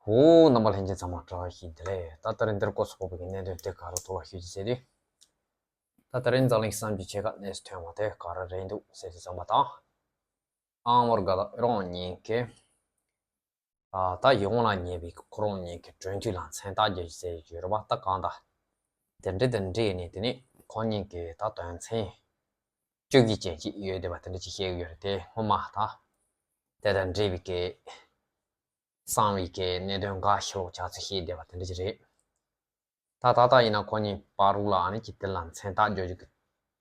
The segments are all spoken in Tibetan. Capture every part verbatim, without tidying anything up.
འོ། རྣམ་པ་ལྷན་རྒྱས་ཚང་མ་བཀྲ་ཤིས་བདེ་ལེགས། ད་ད་རིང་འདིར་སྐོར་སོགས་པའི་གནད་དོན་དེ་ག་རུ་ཐུག་པ་ཞུ་རྒྱུ་ཟེར་དུས། ད་ད་རིང་འཛམ་གླིང་བསམ་གྱིས་ཆེ་ཁ་གནས་སུ་ཐོན་པ་དེ་ག་རེ་རེད་འདུག་ཟེར་དུས་ཙམ་པ་དང་། ཨ་མི་རི་ཀ་དང་ཨི་རན་གཉིས་ཀས་ཨ་ད་ཡོང་ལ་ཉེ་བའི་ཁོ་རང་གཉིས་ཀྱི་གྲོས་མཐུན་ལ་མཚན་རྟགས་རྒྱག་རྒྱུ་ཟེར་གྱི་ཡོད་རེད་པ། ད་གང་ལྟར་དེ་འདྲ་དེ་འདྲ་ནས་དེ་ནས་ཁོ་གཉིས་ཀྱི་ད་དོན་ཚན་བཅོ་བརྒྱད་ཅན་ཅིག་ཡོད་བསྡད་པ་དེ་འདྲ་ཅིག་བཤད་ཀྱི་ཡོད་རེད། དེ་སྔོན་མ་ད་དེ་དང་འབྲེལ་བའི་གི་གསང་བའི་གི་གནད་དོན་འགའ་ཕྱི་ལོགས་ཆགས་ཚུལ་བཤད་བསྡད་པ་དེ་འདྲ་ཅིག་རེད། ད་ད་ལྟ་ཡིན་ན་ཁོ་གཉིས་བར་ལ་ཨ་ནི་ཅིག་དེ་ལ་མཚན་རྟགས་རྒྱག་རྒྱུ་གི་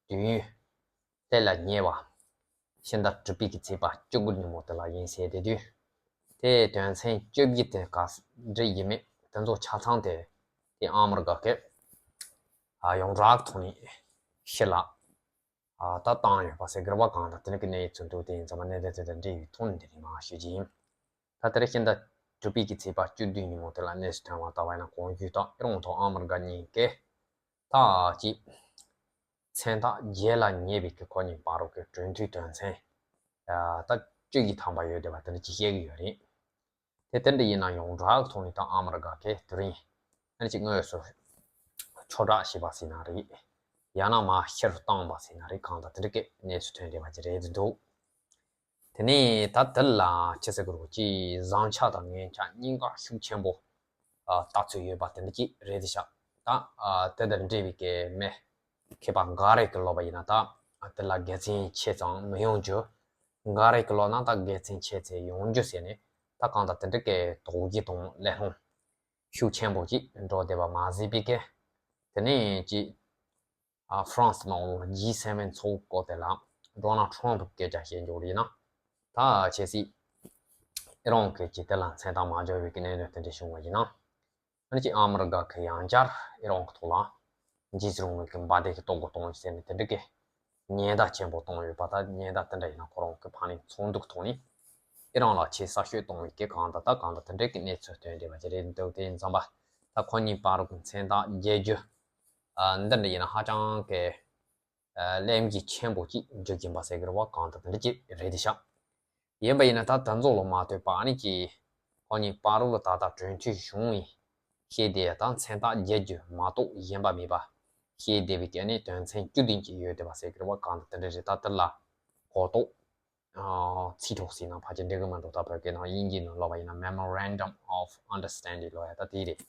དུས་ཡུན་ལས་ལ་ཉེ་བ། ཕྱི་ཟླ་དྲུག་པའི་གི་ཚེས་པ་བཅུ་དགུ་ཉིན་མོ་དེ་ལ་ཡིན་ཟེར་བསྡད་དུས། དེ་དོན་ཚན་བཅོ་བརྒྱད་དེ་ག་འདྲ་ཡིན་མིན་དེ་ཚོ་ཆ་ཚང་དེ་དེ་ཨ་མི་རི་ཀ་གི་ཨ་ཡོངས་གྲགས་ཐོག་ནས་ཕྱི་ལ་ཨ་ད་བཏང་ཡོད་པ་ཟེར་གི་རེད་པ། གང་ལྟར་དེ་ནི་གི་གནས་ཚུལ་འདུག་དེ་ཡིན་ཙང་མ་གནད་དོན་དེ་དང་འབྲེལ་བའི་ཐོག་ནས་འདི་རིགས་མང་ཞུ་རྒྱུ་ཡིན། ད་ལྟ་རེ་ཤིན་ཏུ་གྲུབ་པའི་གི་ཚེས་པ་བཅུ་བདུན་ཉིན་མོ་དེ་ལ་གནས་སུ་ཐོན་པ་ལྟ་བ་ཡིན་ན། གོང་ཞུས་ལྟར་ཨི་རན་དང་ཨ་མི་རི་ཀ་གཉིས་ཀས་ད་ཅིག་མཚན་རྟགས་བརྒྱད་ལ་ཉེ་བའི་གི་ཁོ་གཉིས་བར་རུ་གི་གྲོས་མཐུན་དོན་ཚན་ད་བཅུ་བཞི་ཐམ་པ་ཡོད་བསྡད་པ་དེ་འདྲ་ཅིག་བཤད་གི་ཡོད་རེད། དེ་དེ་འདྲ་ཡིན་ན་ཡོངས་གྲགས་ཐོག་ནས་ད་ཨ་མི་རི་ཀ་གི་དེ་རིང་ཨ་ནི་ཅིག་དངོས་སུ་ཕྱོགས་བསྒྲགས་བྱས་པ་ཟེར་ན་རེད། ཡང་ན་མ་ཕྱིར་བཏང་བ་ཟེར་ན་རེད། གང་ལྟར་དེ་འདྲ་གི་གནས་ཚུལ་ཐོན་བསྡད་པ་ཅིག་རེད་འདུག་དེ་ནས་ད་དེ་ལ་ཅི་ཟེར་དགོས་རེད། ཅིག་བཟང་ཆ་དང་ངན་ཆ་གཉིས་ཀ་ཤུགས་ཆེན་པོ་ལྟ་ཚུལ་ཡོད་པ་དེ་འདྲ་ཅིག་རེད་ཤག་ད་དེ་དང་འབྲེལ་བའི་གི་མི་མཁས་པ་འགའ་རེ་གི་ལབ་པ་ཡིན་ན། ད་དེ་ལ་དགེ་མཚན་ཆེ་ཙང་མི་ཡོང་རྒྱུ། འགའ་རེ་གི་ལབ་ན་ད་དགེ་མཚན་ཆེ་ཚེ་ཡོང་རྒྱུ་ཟེར་ནས། ད་གང་ལྟར་དེ་འདྲ་གི་དོགས་གཞི་དང་གླེང་སློང་ཤུགས་ཆེན་པོ་ཅིག་འགྲོ་བསྡད་པ་མ་ཟད་པའི་གི། དེ་ནས་ཅིག་ཨ་ཧྥ་རན་སི་ནང་ལོགས་ཇི་སེ་ཝེན་ཚོགས་སྐོར་དེ་ལ་ཌོ་ནལ་ཊམ་གི་སྐད་ཆ་བཤད་འཇོག་རེད་ན། ད་ཆེ་སྲིད་ཨི་རན་གྱི་ཅིག་དེ་ལ་མཚན་རྟགས་མ་འཇོག་པའི་གི་གནད་དོན་དེ་འདྲ་བྱུང་བ་ཡིན་ན། ཨ་ནི་ཅིག་ཨ་མི་རི་ཀ་གི་ཡང་བསྐྱར་ཨི་རན་གི་ཐོག་ལ་འཇིགས་སུ་རུང་བའི་གི་འབར་མདེལ་གི་གཏོང་དགོས་གཏོང་ཟེར་ནས་དེ་འདྲ་གི་ཉེན་བརྡ་ཆེན་པོ་བཏང་ཡོད་པ། ད་ཉེན་བརྡ་དེ་འདྲ་ཡིན་ན་ཁོ་རང་གི་ཕ་ནས་ཚོགས་འདུ་གི་ཐོག་ནས་ཨི་རན་ལ་ཆེས་གསར་ཤོས་གཏོང་བའི་གི་གང་ལྟར་ད་གང་ལྟར་དེ་འདྲ་གི་གནས་ཚུལ་ཐོན་བསྡད་པ་ཅིག་རེད་འདུག་དེ་ཡིན་ཙང་པ་ད་ཁོ་གཉིས་བར་གི་མཚན་རྟགས་རྒྱག་རྒྱུ་ཨ་འདི་འདྲ་ཡིན་ན་ཧ་ཅང་གི་ཨ་གླེང་གཞི་ཆེན་པོ་ཅིག་འཇོག་གིན་པ་ཟེར་གི་རེད་པ། གང་ལྟར་དེ་འདྲ་ཅིག་རེད་དེ་ཤག་ཡིན་པ་ཡིན་ན་ད་དེ་ཚོ་ལ་མ་ལྟོས་པ་ཨ་ནི་ཅིག་ཁོ་གཉིས་བར་ལ་ད་ལྟ་གྲོས་མཐུན་བྱུང་བའི་བཤད་བསྡད་ཡ་དང་མཚན་རྟགས་རྒྱག་རྒྱུ་མ་གཏོགས་གཞན་པ་མེད་པ་བཤད་བསྡད་པའི་གི་ཨ་ནི་དོན་ཚན་བཅུ་བདུན་ཅིག་ཡོད་བསྡད་པ་ཟེར་གི་རེད་པ། གང་ལྟར་དེ་འདྲ་རེད། ད་དེ་ལ་གོ་རྟོགས་ཨ་ཚིག་གྲོགས་ཟེར་ན་ཕལ་ཆེར་འགྲིག་གི་མི་འདུག་ད་བོད་སྐད་ནང་དབྱིན་ཇིའི་ནང་ལབ་པ་ཡིན་ན་Memorandum of Understanding ལབ་ཡ་ད་དེ་རེད།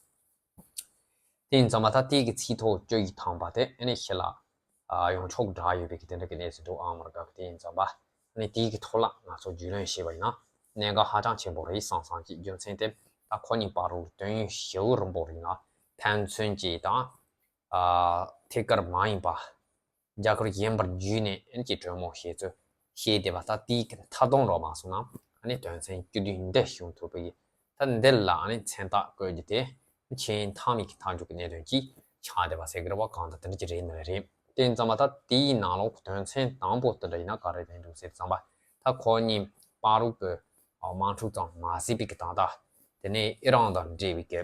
དེ་ཡིན་ཙང་མ་ད་དེ་གི་ཚིག་ཐོ་བཅོ་བརྒྱད་ཐམ་པ་དེ་ཨ་ནི་ཕྱི་ལ་ཨ་ཡོང་ཆོག་འདྲ་ཡོད་པའི་གི་དེ་འདྲ་གི་གནས་ཚུལ་འདུག་ཨ་མི་རི་ཀ་གི། དེ་ཡིན་ཙང་མ་ཨ་ནི་དེ་གི་ཐོག་ལ་ང་ཚོ་རྒྱུས་ལོན་བྱས་པ་ཡིན་ན་གནད་འགག་ཧ་ཅང་ཆེན་པོ་རེད་བསམ་བསམ་གྱི། རྒྱུ་མཚན་དེ་ད་ཁོ་གཉིས་བར་དུ་དུས་ཡུན་ཞེ་པོ་རིང་པོ་རིང་ལ་ཕན་ཚུན་གྱི་དང་ཨ་ཐད་ཀར་མ་ཡིན་པ་རྒྱ་གར་གཞན་པར་བརྒྱུད་ནས་ཨ་ནི་ཀྱི་གྲོས་མོལ་བྱས་ཚུལ་བཤད་བསྡད་པ། ད་དེའི་གི་མཐའ་སྡོམ་རོགས་མ་སོང་ན་ཨ་ནི་དོན་ཚན་བཅུ་བདུན་འདི་བྱུང་ཐུབ་པ་ཡིན། ད་འདི་ལ་ཨ་ནི་མཚན་རྟགས་བཀོད་རྒྱུ་དེ་ཆེས་མཐའ་མའི་གི་མཐའ་མཇུག་གི་གནད་དོན་གྱིས་ཆགས་བསྡད་པ་ཟེར་གི་རེད་པ། གང་ལྟར་དེ་འདྲ་ཅིག་རེད་ནི་རེད། དེ་ཡིན་ཙང་མ་ད་དེའི་ནང་ལོགས་དོན་ཚན་དང་པོ་དེ་འདྲ་ཡིན་ན་ག་རེ་རེད་འདུག་ཟེར་ཙང་པ། ད་ཁོ་གཉིས་བར་དུ་གི་དམག་འཁྲུག་ཙམ་མ་ཟད་པའི་གི་ད་ལྟ་དེ་ནས་ཨི་རན་དང་འབྲེལ་བའི་གི་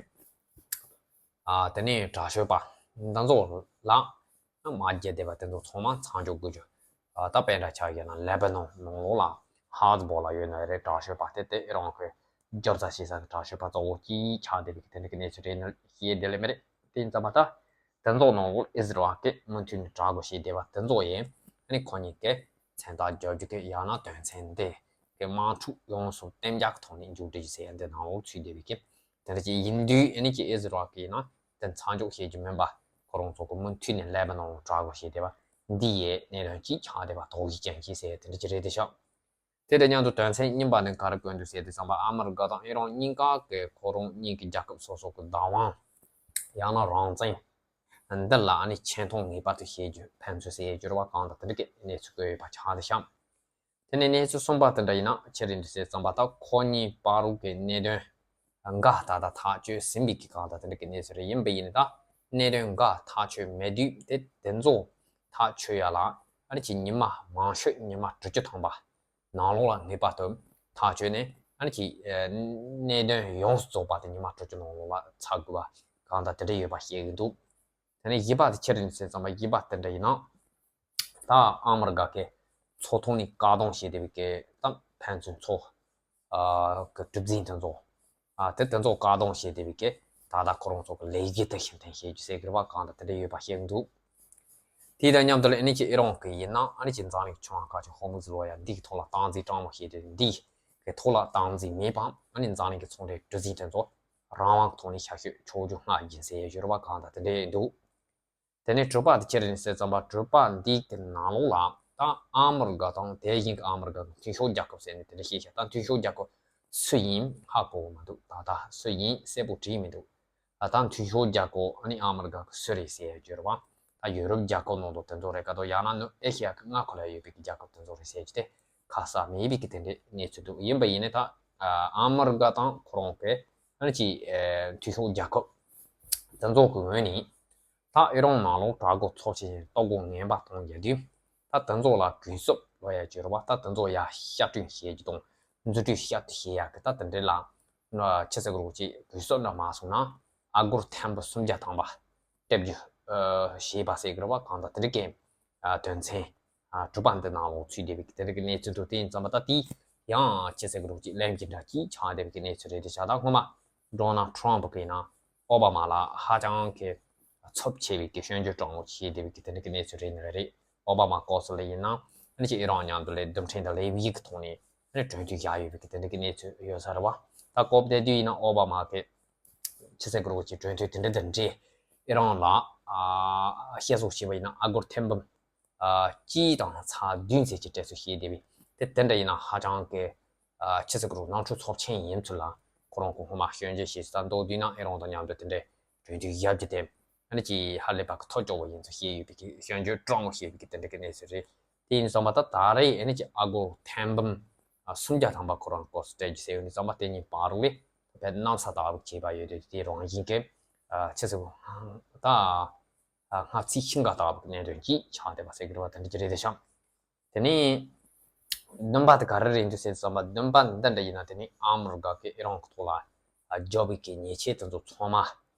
ཨ་དེ་ནས་དྲག་སྤྱོད་པ་འདི་ཚོ་ལ་དམག་རྒྱག་བསྡད་པ་དེ་ཚོ་ཚང་མ་མཚམས་འཇོག་དགོས་རྒྱུ། ཨ་ད་དཔེ་འདྲ་ཆ་བཞག་ན་ལེ་བྷ་ནོན་ནང་ལོགས་ལ་ཧ་ཛ་བོ་ལ་ཡོད་ནི་རེད། དྲག་སྤྱོད་པ་དེ་དེ་ཨི་རན་གྱི་རྒྱབ་རྩ་བྱེད་ས་གི་དྲག་སྤྱོད་པ་གཙོ་བོ་གཅིག་ཆགས་བསྡད་པའི་དེ་འདྲ་གི་གནས་ཚུལ་རེད་ནི་ཞེས་དེ་ལས་མི་རེད། དེ་ཡིན་ཙང་མ་ད་དེ་ཚོ་ནང་ལོགས་ཨི་ཟི་རལ་གྱིས་མུ་མཐུད་ནས་དྲག་དགོས་ཞེས་བསྡད་པ་དེ་ཚོ་ཡིན། ཨ་ནི་ཁོ་གཉིས་ཀྱིས་མཚན་རྟགས་རྒྱག་རྒྱུ་གི་ཡང་ན་དོན་ཚན་འདི་གི་དམག་འཁྲུག་ཡོངས་སུ་གཏན་འཇགས་ཐོག་ནས་མཇུག་སྒྲིལ་ཟེར་ཡ་འདི་ནང་ལོགས་ཚུད་བསྡད་པའི་གི་དེ་འདྲ་ཅིག་ཡིན་དུས་ཨ་ནི་ཀྱི་ཨི་ཟི་རལ་གྱིས་ཡིན་ན་དེ་མཚམས་འཇོག་བྱེད་རྒྱུ་མིན་པ། ཁོ་རང་ཚོ་གི་མུ་མཐུད་ནས་ལེ་བྷ་ནོན་ལ་དྲག་དགོས་ཞེས་བསྡད་པ་འདི་ཡི་གནད་དོན་གཅིག་ཆགས་བསྡད་པ་དོགས་གཞི་ཅན་གཅིག་ཟེར་དེ་འདྲ་ཅིག་རེད་དེ་ཤག་དེ་དང་མཉམ་དུ་དོན་ཚན་གཉིས་པ་ནི་ག་རེ་བཀོད་འདུག་ཟེར་དུས་ཙམ་པ། ཨ་མི་རི་ཀ་དང་ཨི་རན་གཉིས་ཀ་གི་ཁོ་རང་གཉིས་ཀྱི་རྒྱལ་ཁབ་སོ་སོ་གི་བདག་དབང་ཡང་ན་རང་བཙན་འདི་ལ་ཨ་ནི་ཆེ་མཐོང་ངེས་པར་དུ་བྱེད་རྒྱུ་ཕན་ཚུན་ཟེར་རྒྱུ་རེད་པ། གང་དང་དེ་འདྲ་གི་གནས་ཚུལ་བཀོད་ཡོད་པ་ཆགས་བསྡད་ཤག་དེ་ནས་གནས་ཚུལ་གསུམ་པ་དེ་འདྲ་ཡིན་ན་ཅི་རེད་འདུག་ཟེར་ཙམ་པ། ད་ཁོ་གཉིས་བར་དུ་གི་གནད་དོན་འགའ་ད་ལྟ་ཐག་གཅོད་ཟིན་པའི་གི་གང་དང་དེ་འདྲ་གི་གནས་ཚུལ་རེད། ཡིན་པ་ཡིན་ད་གནད་དོན་འགའ་ཐག་གཅོད་མེད་དུས་དེ་དེ་ཚོ་ཐག་གཅོད་ཡ་ལ་ཨ་ནི་ཅིག་ཉི་མ་མང་ཤོས་ཉི་མ་དྲུག་ཅུ་ཐམ་པ་ནང་ལོགས་ལ་ངེས་པར་དུ་ཐག་གཅོད་ནས་ཨ་ནི་ཅིག་ཨ་གནད་དོན་ཡོངས་སུ་རྫོགས་པ་དེ་ཉི་མ་དྲུག་ཅུ་ནང་ལོགས་ལ་ཚར་དགོས་པ་གང་དང་དེ་འདྲ་ཡོད་པ་བཤད་གི་འདུག་དེ་ནས་བཞི་པ་དེ་ཅི་རེད་ཟེར་ཙམ་པ། བཞི་པ་དེ་འདྲ་ཡིན་ན་ད་ཨ་མི་རི་ཀ་གི་མཚོ་ཐོག་ནས་བཀག་སྡོམ་བྱས་བསྡད་པའི་གི་ད་ཕན་ཚུན་མཚོ་ཨ་གི་གྲུ་གཟིངས་དེ་ཚོ་ ཨ་དེ་དེ་ཚོ་བཀག་སྡོམ་བྱས་བསྡད་པའི་གི་ད་ལྟ་ཁོ་རང་ཚོ་གི་ལས་འགུལ་དེ་ཤུགས་ལྡན་བྱེད་རྒྱུ་ཟེར་གི་རེད་བ། གང་ལྟར་དེ་འདྲ་ཡོད་པ་ཤེས་ཀྱི་འདུག་དེ་དང་མཉམ་དུ་ལ་ཨ་ནི་ཅིག་ཨི་རན་གི་ཡིན་ན་ཨ་ནི་ཅིག་འཛམ་གླིང་ཆུ་ལྷག་ཁག་ཅིག་ཧོར་མུ་ཛི་ལོ་ཡ་འདི་གི་ཐོག་ལ་སྟངས་འཛིན་སྤྲང་མོ་བྱས་ཏེ་འདི་གི་ཐོག་ལ་སྟངས་འཛིན་མེད་པ་ཨ་ནི་འཛམ་གླིང་གི་ཚོང་འབྲེལ་གྲུ་གཟིངས་དེ་ཚོ་རང་དབང་གི་ཐོག་ནས་ཤར་ཤོད་ཆོག་རྒྱུ་སྔ་རྒྱུན་ཟེར་ཡ་ཡོད་རེད་བ། གང་ལྟར་དེ་འདྲ་འདུག་དེ་ནས་གྲུ་པ་དེ་ཁྱེར་ནས་ཟེར་ཙམ་པ་གྲུ་པ་འདི་གི་ནང་ལོགས་ལ་ད་ཨ་མི་རི་ཀ་དང་དེ་བཞིན་གྱི་ཨ་མི་རི་ཀ་གི་འཐུས་ཤོར་རྒྱལ་ཁབ་ཟེར་ནས་དེ་འདྲ་བཤད་ཤག་ད་འཐུས་ཤོར་རྒྱལ་ཁབ་སུ་ཡིན་ཧ་གོ་མི་འདུག་ད་ལྟ་སུ་ཡིན་གསལ་པོ་བྲིས་མི་འདུག་ད་ལྟ་འཐུས་ཤོར་རྒྱལ་ཁབ་ཨ་ནི་ཨ་མི་རི་ཀ་གི་སུ་རེད་ཟེར་ཡ་ཡོད་རེད་བ། ད་ཡུ་རོབ་རྒྱལ་ཁབ་ནང་དུ་དེ་ཚོ་རེད་ཀ་ཏོ་ཡང་ན་ནུབ་ཨེ་ཤི་ཡ་གི་མངའ་ཁོངས་ལ་ཡོད་པའི་གི་རྒྱལ་ཁབ་དེ་ཚོ་རེད་ཟེར་གྱི་དེ་ཁ་གསལ་མེད་པའི་གི་དེ་འདྲའི་གནས་ཚུལ་འདུག་ཡིན་པ་ཡིན་ནའི་ད་ཨ་མི་རི་ཀ་དང་ཁོ་རང་གི་ཨ་ནི་ཅིག་འཐུས་ཤོར་རྒྱལ་ཁབ་དེ་ཚོ་གི་ངོས་ནས། ད་ཨི་རན་ནང་ལོགས་དྲག་པོ་ཚོགས་ཆེན་ལྟོ་གོས་ངན་པ་གཏོང་རྒྱུ་དུས་ད་དེ་ཚོ་ལ་གུས་སྲོག་ལོ་ཡ་བཅོལ་བ་ད་དེ་ཚོ་ཡ་ཤ་སྐྲུན་བྱེད་རྒྱུ་དང་འཛུགས་སྐྲུན་ཤ་སྟག་བྱེད་ཡ་གི་ད་དེ་འདྲ་ལ་ཆི་ཟེར་དགོས་རེད་ཅེས་གུས་སྲོག་འདྲ་མ་སོང་ན་ཨ་སྒོར་ཐེར་འབུམ་སུམ་བརྒྱ་ཐམ་པ་སྤྲད་རྒྱུ་བྱེད་པ་ཟེར་གི་རེད་བ། གང་ལྟར་དེ་འདྲ་གི་དོན་ཚན་གྲུ་པ་འདི་ནང་ལོགས་ཚུད་བསྡད་པའི་དེ་འདྲ་གི་གནས་ཚུལ་འདུག་དེ་ཡིན་ཙམ་པ་ད་དེ་ཡང་ཆི་ཟེར་དགོས་རེད་ཅེས་གླེང་གི་འདྲ་ཅིག་ཆགས་བསྡད་པའི་གནས་ཚུལ་རེད་དེ་ཆགས་ད་སྔོན་མ། ཌོ་ནལ་ཊམ་གྱིས་ཡིན་ན་ཨོ་བྷ་མ་ལ་ཧ་ཅང་གི་ཚབས་ཆེ་བའི་གི་སྐྱོན་བརྗོད་དྲང་མོ་བྱས་བསྡད་པའི་གི་དེ་འདྲ་གི་གནས་ཚུལ་རེད་ནི་རེད། ཨོ་བྷ་མ་སྐབས་སུ་ལ་ཡིན་ན་ཨ་ནི་ཅིག་ཨི་རན་མཉམ་དུ་ལ་རྡུལ་ཕྲན་དང་ལེ་བྷི་གི་ཐོག་ནས་ཨ་ནི་གྲོས་མཐུན་བཞག་ཡོད་པའི་གི་དེ་འདྲ་གི་གནས་ཚུལ་ཡོད་ས་རེད་བ། ད་སྐབས་དེ་དུས་ཡིན་ན་ཨོ་བྷ་མ་གི་ཆི་ཟེར་དགོས་རེད་ཅེས་གྲོས་མཐུན་དེ་འདྲ་དེ་འདྲས་ཨི་རན་ལ་བཤད་སོགས་བྱས་པ་ཡིན་ན་ཨ་སྒོར་ཐེར་འབུམ་གཅིག་དང་ཚེག་བདུན་ཙམ་གྱི་སྤྲད་སོགས་བྱས་བསྡད་པས་དེ་དེ་འདྲ་ཡིན་ན་ཧ་ཅང་གི་ཆི་ཟེར་དགོས་རེད། ནང་འཁྲུག་ཚབས་ཆེན་ཡིན་ཚུལ་ལ་ཁོ་རང་གི་སྔོན་མ་སྐྱོན་བརྗོད་བྱས་ས་མདོར་བསྡུས་ན་ཨི་རན་དང་མཉམ་དུ་དེ་འདྲའི་གྲོས་མཐུན་བཞག་རྒྱུ་དེ་ཨ་ནི་ཅིག་ཧ་ལས་པ་གི་ཐག་ཆོད་པོ་ཡིན་ཚུལ་བཤད་ཡོད་པའི་གི་སྐྱོན་བརྗོད་དྲང་མོ་བྱས་པའི་གི་དེ་འདྲ་གི་གནས་ཚུལ་རེད། དེ་ཡིན་ཙང་མ་ད་ད་རེས་ཨ་ནི་ཅིག་ཨ་སྒོར་ཐེར་འབུམ་སུམ་བརྒྱ་ཐམ་པ་ཁོ་རང་སྐབས་སུ་སྤྲད་རྒྱུ་ཟེར་ཡོད་ནི་ཙང་མ་དེ་གཉིས་བར་དུ་ལས་དཔེ་གནམ་ས་ལྟ་བུ་བྱས་པ་ཡོད་དེ་དེ་རང་བཞིན་གི་ཆི་ཟེར་དགོས་ད། སྔ་ཚིག་ཤིང་འགའ་ལྟ་བུ་གནད་དོན་གྱིས་ཆགས་བསྡད་པ་ཟེར་གི་རེད་བ། དེ་འདྲ་ཅིག་རེད་དེ་ཤག་དེ་ནས་བདུན་པ་དེ་ག་རེ་རེད་འདུག་ཟེར་ཙམ་པ་བདུན་པ་འདི་འདྲ་ཡིན་ན་དེ་ནས་ཨ་མི་རི་ཀ་གིས་ཨི་རན་གི་ཐོག་ལ་རྒྱག་པའི་གི་ཉེས་ཆད་དེ་ཚོ་ཚང་མ་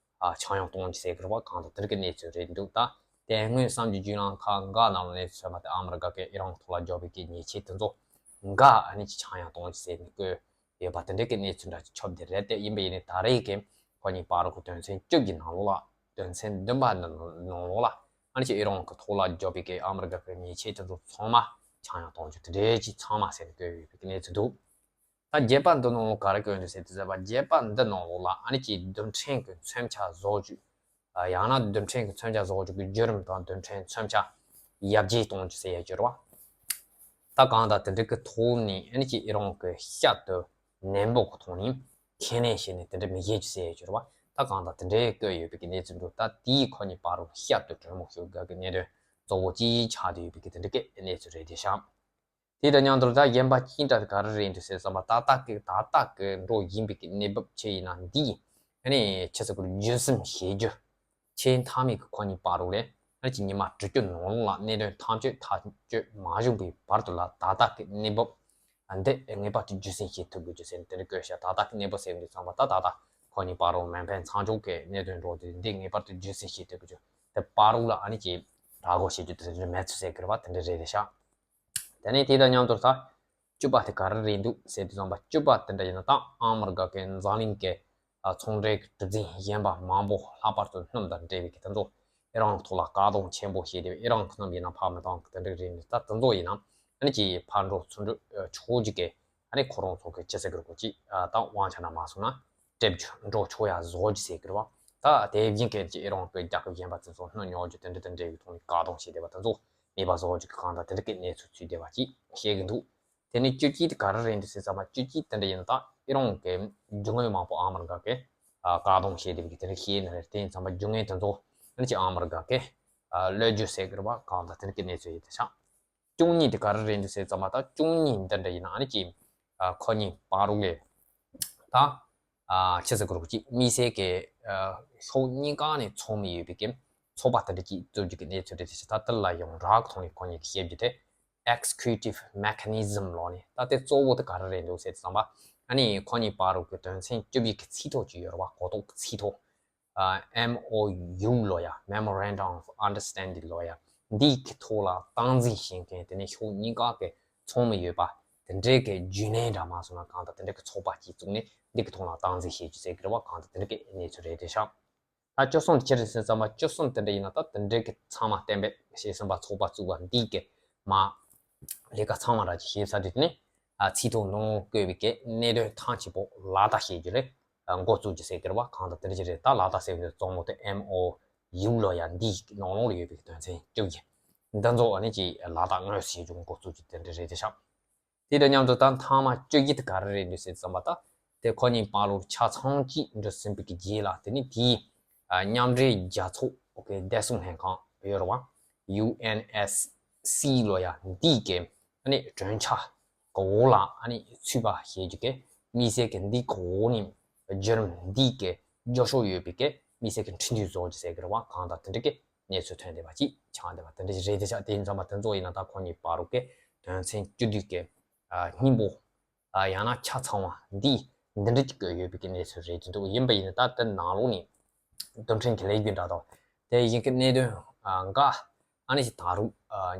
ཆག་ཡང་གཏོང་རྒྱུ་ཟེར་གི་རེད་བ། གང་ལྟར་དེ་འདྲ་གི་གནས་ཚུལ་རེད་འདུག་ད་དེ་སྔོན་གསར་འགྱུར་བརྒྱུད་ལམ་ཁག་འགའ་ནང་ལ་གནས་ཚུལ་ཚོད་མ་དེ་ཨ་མི་རི་ཀ་གིས་ཨི་རན་གི་ཐོག་ལ་རྒྱག་པའི་གི་ཉེས་ཆད་དེ་ཚོ་འགའ་ཨ་ནི་ཅིག་ཆག་ཡང་གཏོང་རྒྱུ་ཟེར་ནས་བཀོད་ཡོད་པ་དེ་འདྲ་གི་གནས་ཚུལ་འདྲ་ཅིག་ཁྱབ་བསྡད་རེད་དེ། ཡིན་པ་ཡིན་ནའི་ད་རེས་ཀྱི་ཁོ་གཉིས་བར་གྱི་དོན་ཚན་བཅུ་གི་ནང་ལོགས་ལ་དོན་ཚན་བདུན་པ་ནང་ལོགས་ལ་ཨ་ནི་ཅིག་ཨི་རན་གྱི་ཐོག་ལ་རྒྱག་པའི་གི་ཨ་མི་རི་ཀ་གི་ཉེས་ཆད་དེ་ཚོ་ཚང་མ་ཆག་ཡང་གཏོང་རྒྱུ་དེ་འདྲའི་ཅིག་ཚང་མ་ཟེར་ནས་བཀོད་ཡོད་པའི་གི་གནས་ཚུལ་འདུག་ད་བརྒྱད་པ་འདི་ནང་ལོགས་ག་རེ་བཀོད་འདུག་ཟེར་དུས་ཙམ་པ་བརྒྱད་པ་འདི་ནང་ལོགས་ལ་ཨ་ནི་ཅིག་རྡུལ་ཕྲན་གྱི་མཚོན་ཆ་བཟོ་རྒྱུ། ཡང་ན་རྡུལ་ཕྲན་གྱི་མཚོན་ཆ་བཟོ་རྒྱུ་གི་བརྒྱུད་རིམ་དང་རྡུལ་ཕྲན་མཚོན་ཆ་ཡར་རྒྱས་གཏོང་རྒྱུ་ཟེར་ཡ་གྱི་རེད་བ། ད་གང་ལྟར་དེ་འདྲ་གི་ཐོག་ནས་ཨ་ནི་ཅིག་ཨི་རན་གྱི་ཤར་དུ་ནན་པོ་གི་ཐོག་ནས་ཁས་ལེན་བྱས་ནས་དེ་འདྲ་མི་བྱེད་རྒྱུ་ཟེར་ཡ་གྱི་རེད་བ། ད་གང་ལྟར་དེ་འདྲའི་བཀོད་ཡོད་པའི་གི་གནས་ཚུལ་འདུག་ད་དེའི་ཁོ་གཉིས་བར་དུ་ཤར་དུ་གྲོས་མོལ་ཞུ་དགོས་ཀྱི་གནད་དོན་གཙོ་བོ་གཅིག་ཆགས་བསྡད་ཡོད་པའི་གི་དེ་འདྲ་གི་གནས་ཚུལ་རེད་དེ་ཤག་དེ་དང་མཉམ་དུ་ད་གཞན་པ་ཅི་འདྲ་ག་རེ་རེད་འདུག་ཟེར་བསམ་པ་ཏག་ཏག་གི་ཏག་ཏག་གི་འགྲོ་བཞིན་པའི་གི་གནས་བབ་ཆེ་ཡིན་ན་འདི་ཨ་ནི་ཆི་ཟེར་དགོས་རེད། རྒྱུན་སྲིང་བྱེད་རྒྱུ་ཆེས་མཐའ་མའི་གི་ཁོ་གཉིས་བར་དུ་ལས་ཨ་ནི་ཅིག་ཉི་མ་དྲུག་ཅུ་ནང་ལོགས་ལ་གནད་དོན་ཐག་གཅོད་ཐག་གཅོད་མ་བྱུང་པའི་བར་དུ་ལ་ཏག་ཏག་གི་གནས་བབ་འདི་ངེས་པར་དུ་རྒྱུན་སྲིང་བྱེད་ཐུབ་དགོས་རྒྱུ་ཟེར་ནས་དེ་འདྲ་བཀོད་བཞག་ཏག་ཏག་གི་གནས་བབ་ཟེར་འདི་ཚང་མ་ཏག་ཏག་ཏག་ཁོ་གཉིས་བར་དུ་མ་ཕན་ཚང་ཆོག་གི་གནད་དོན་འགྲོ་དུས་འདི་ངེས་པར་དུ་རྒྱུན་སྲིང་བྱེད་ཐུབ་དགོས་རྒྱུ་དེ་བར་དུ་ལ་ཨ་ནི་ཅིག་ར་སྒོ་བྱེད་རྒྱུ་དེ་འདྲ་མེད་ཚུལ་ཟེར་གི་རེད་བ། དེ་འདྲ་རེད་དེ་ཤག་དེ་ནས་དེ་དང་མཉམ་དུ་ད་བཅུ་པ་དེ་ག་རེ་རེད་འདུག་ཟེར་དུས་ཙམ་པ་བཅུ་པ་དེ་འདྲ་ཡིན་ན་ད་ཨ་མི་རི་ཀ་གི་འཛམ་གླིང་གི་ཚོང་འབྲེལ་གྱི་གྲུ་གཟིངས་གཞན་པ་མང་པོ་ལྷག་པར་དུ་སྣུམ་དང་འབྲེལ་བའི་གི་དེ་ཚོ་ཨི་རན་གྱི་ཐོག་ལ་བཀག་སྡོམ་ཆེན་པོ་བྱས་ཏེ་ཨི་རན་གྱི་སྣུམ་ཡིན་ན་ཕར་མི་གཏོང་གི་དེ་འདྲ་རེད་འདུག་ད་དེ་ཚོ་ཡིན་ན་ཨ་ནི་ཅིག་ཕར་འགྲོ་ཚུར་འགྲོ་ཆོག་རྒྱུ་གི་ཨ་ནི་ཁོ་རང་ཚོ་གི་ཅི་ཟེར་གི་རེད་གོ་ཅིག་ད་དབང་ཆ་འདྲ་མ་སོང་ན་སྤྲད་རྒྱུ་འགྲོ་ཆོག་ཡ་བཟོ་རྒྱུ་ཟེར་གི་རེད་བ། ད་དེ་བཞིན་གི་ཅིག་ཨི་རན་གྱི་རྒྱལ་ཁབ་གཞན་པ་དེ་ཚོ་སྣུམ་ཉོ་རྒྱུ་དེ་འདྲ་དེ་འདྲ་གི་ཐོག་ནས་བཀག་སྡོམ་བྱས་བསྡད་པ་དེ་ཚོ། མེད་པ་བཟོ་རྒྱུ་གི་གང་དང་དེ་འདྲ་གི་གནས་ཚུལ་ཚུད་བསྡད་པ་ཅིག་བཤད་གི་འདུག་དེ་ནས་བཅུ་གཅིག་དེ་ག་རེ་རེད་འདུག་ཟེར་ཙམ་པ་བཅུ་གཅིག་དེ་འདྲ་ཡིན་ན་ད་ཨི་རན་གི་རྒྱུ་དངོས་མང་པོ་ཨ་མི་རི་ཀ་གི་བཀག་སྡོམ་བྱས་བསྡད་པའི་དེ་འདྲ་བཤད་ནི་རེད། དེ་ཡིན་ཙམ་པ་རྒྱུ་དངོས་དེ་ཚོ་ཨ་ནི་ཅིག་ཨ་མི་རི་ཀ་གི་གློད་རྒྱུ་ཟེར་གི་རེད་བ། གང་དང་དེ་འདྲ་གི་གནས་ཚུལ་ཡིན་དེ་ཤག་བཅུ་གཉིས་དེ་ག་རེ་རེད་འདུག་ཟེར་ཙམ་པ་ད་བཅུ་གཉིས་འདི་འདྲ་ཡིན་ན་ཨ་ནི་ཅིག་ཁོ་གཉིས་བར་ལ་ད། ཨ་ཆི་ཟེར་དགོས་རེད་ཅིག་དམིགས་བསལ་གྱི་ཨ་ཕྱོགས་གཉིས་ཀ་ནས་ཚོགས་མི་ཡོད་པའི་གི་ཚོགས་པ་དེ་འདྲ་ཅིག་བཙུགས་རྒྱུ་གི་གནས་ཚུལ་རེད་དེ་ད་དེ་ལ་ཡང་རག་ཐོག་ནས་ཁོ་གཉིས་ཀྱིས་བཤད་རྒྱུ་དེ་Executive Mechanism ལོ་ནས་ད་དེ་གཙོ་བོ་དེ་ག་རེ་རེད་འདུག་ཟེར་དུས་ཙམ་པ་ཨ་ནི་ཁོ་གཉིས་བར་གྱི་དོན་ཚན་བཅུ་བཞི་གི་ཚིག་ཐོ་ཅིག་ཡོད་རེད་བ། གོ་རྟོགས་ཀྱི་ཚིག་ཐོ་ཨ་M O U ལོ་ཡ་Memorandum of Understanding ལོ་ཡ་འདི་གི་ཐོག་ལ་སྟངས་འཛིན་བྱེད་མཁན་དེ་ནས་ཕྱོགས་གཉིས་ཀ་གི་ཚོགས་མི་ཡོད་པ། དེ་འདྲའི་གི་རྒྱུན་ལས་འདྲ་མ་སོང་ན་གང་ལྟར་དེ་འདྲའི་གི་ཚོགས་པ་གཅིག་བཙུགས་ནས་འདི་གི་ཐོག་ལ་སྟངས་འཛིན་བྱེད་རྒྱུ་ཟེར་གི་རེད་བ། གང་ལྟར་དེ་འདྲའི་གི་གནས་ཚུལ་རེད་དེ་ཤག་ད་བཅུ་གསུམ་དེ་ཕྱིར་ཟེར་ཙམ་པ་བཅུ་གསུམ་དེ་འདྲ་ཡིན་ན་ད་དེ་འདྲའི་གི་ཚང་མ་གཏན་འབེབས་བྱས་ཟིན་པ་ཚོགས་པ་བཙུགས་པ་འདི་གི་མ་ལས་ཀ་ཚང་མ་ར་ཅིག་བྱས་ཚར་དུས་དེ་ནས་ཚིག་ཐོ་ནང་བཀོད་པའི་གི་གནད་དོན་ཐག་ཆོད་པོ་ལག་བསྟར་བྱེད་རྒྱུ་ལས་འགོ་བཙུགས་རྒྱུ་ཟེར་གི་རེད་བ། གང་ལྟར་དེ་འདྲ་ཅིག་རེད། ད་ལག་བསྟར་ཟེར་བའི་གཙོ་བོ་དེ་ཨེམ་ཨོ་ཡུ་ལོ་ཡ་འདིའི་ནང་ལོགས་ལ་ཡོད་པའི་དོན་ཚན་བཅུ་བཞི་འདི་ཚོ་ཨ་ནི་ཅིག་ལག་བསྟར་དངོས་སུ་བྱེད་རྒྱུ་འགོ་བཙུགས་རྒྱུ་དེ་འདྲ་རེད་དེ་ཤག་དེ་དང་མཉམ་དུ་ད་མཐའ་མ་བཅུ་བཞི་དེ་ག་རེ་རེད་འདུག་ཟེར་ཙམ་པ་ད་དེ་ཁོ་གཉིས་བར་ལོ་ཆ་ཚང་གཅིག་འགྲོ་ཟིན་པའི་གི་རྗེས་ལ་དེ་ནི་དེའི་མཉམ་འབྲེལ་རྒྱལ་ཚོགས་ཀྱི་བདེ་སྲུང་ལྷན་ཁང་ཡོད་རེད་བ། ཡུ་ཨེན་ཨེས་སི་ལོ་ཡ་འདིའི་གི་ཨ་ནི་གྲོས་འཆར་གི་འོག་ལ་ཨ་ནི་ཚུད་པ་བྱེད་རྒྱུ་གི་དམིགས་བསལ་གི་འདི་གི་འོག་ནས་བརྒྱུད་རིམ་འདིའི་གི་རྒྱབ་ཕྱོགས་ཡོད་པའི་གི་དམིགས་བསལ་གི་འཕྲིན་བཅོལ་བཟོ་རྒྱུ་ཟེར་གི་རེད་བ། གང་ལྟར་དེ་འདྲ་གི་གནས་ཚུལ་ཐོན་བསྡད་པ་ཅིག་ཆགས་བསྡད་པ་དེ་འདྲ་ཞིག་རེད་དེ་ཤག་དེ་ཡིན་ཙང་མ་དེ་ཚོ་ཡིན་ན་ད་ཁོ་གཉིས་བར་རུ་གི་དོན་ཚན་བཅུ་བདུན་གི་སྙིང་པོ་ཡང་ན་ཆ་ཚང་བ་འདི་འདི་འདྲ་ཅིག་ཡོད་པའི་གི་གནས་ཚུལ་རེད་དེ་འདུག་ཡིན་པ་ཡིན་ན་ད་དེ་ནང་ལོགས་ནས་དོན་ཕྲན་གྱི་ལས་རྒྱུ་འདྲ་དང་དེ་བཞིན་གི་གནད་དོན་འགའ་ཨ་ནི་ཞིག་ད་རུང་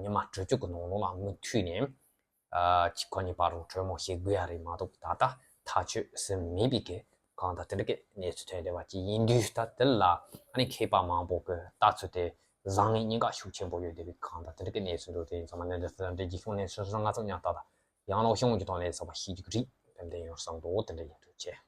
ཉི་མ་དྲུག་ཅུ་གི་ནང་ལོགས་ལ་མུ་མཐུད་ནས། ཅིག་ཁོ་གཉིས་བར་རུ་གྲོས་མོལ་བྱེད་དགོས་ཡ་རེད་མ་གཏོགས་ད་ལྟ་ཐག་ཆོད་ཟིན་མེད་པའི་གི་གང་ལྟར་དེ་འདྲ་གི་གནས་ཚུལ་ཐོན་བསྡད་པ་ཅིག་ཡིན་དུས་ད་དེ་ལ་ཨ་ནི་མཁས་པ་མང་པོ་གི་ལྟ་ཚུལ་དེ་བཟང་ངན་གཉིས་ཀ་ཤུགས་ཆེན་པོ་ཡོད་བསྡད་པའི་གང་ལྟར་དེ་འདྲ་གི་གནས་ཚུལ་འདུག་དེ་ཡིན་ཙང་མ་གནད་དོན་དེ་འདྲ་རྒྱུགས་ཤོག་གནས་ཚུལ་སོང་ང་ཚོ་ཉག་ཏག་ཏག་ཡང་ལོག་ཤོང་གི་ཐོག་ནས་ཚོགས་པ་ཤེས་རྒྱུ་གི་རིགས་ཏན་ཏན་ཡོང་བསམ་འདུག་དེ་འདྲ་ཡིན་འདུག་ཅེས།